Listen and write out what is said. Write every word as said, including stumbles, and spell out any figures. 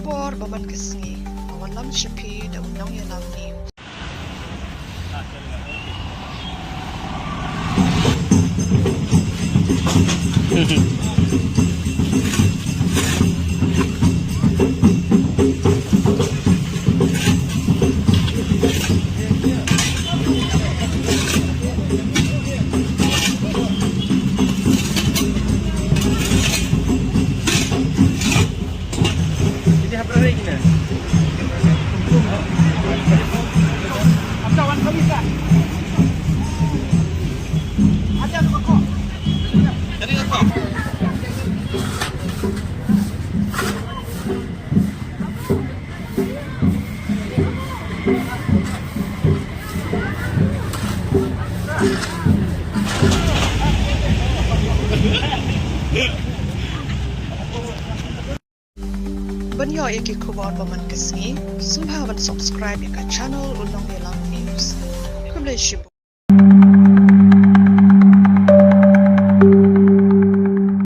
Por ba man ka sngi, ba wallam sha phi da u Nongïalam News. Ban ïoh ïa ki khubor ba man ka sngi, sngewbha ban subscribe ïa ka channel U Nongïalam News. Khublei shibun.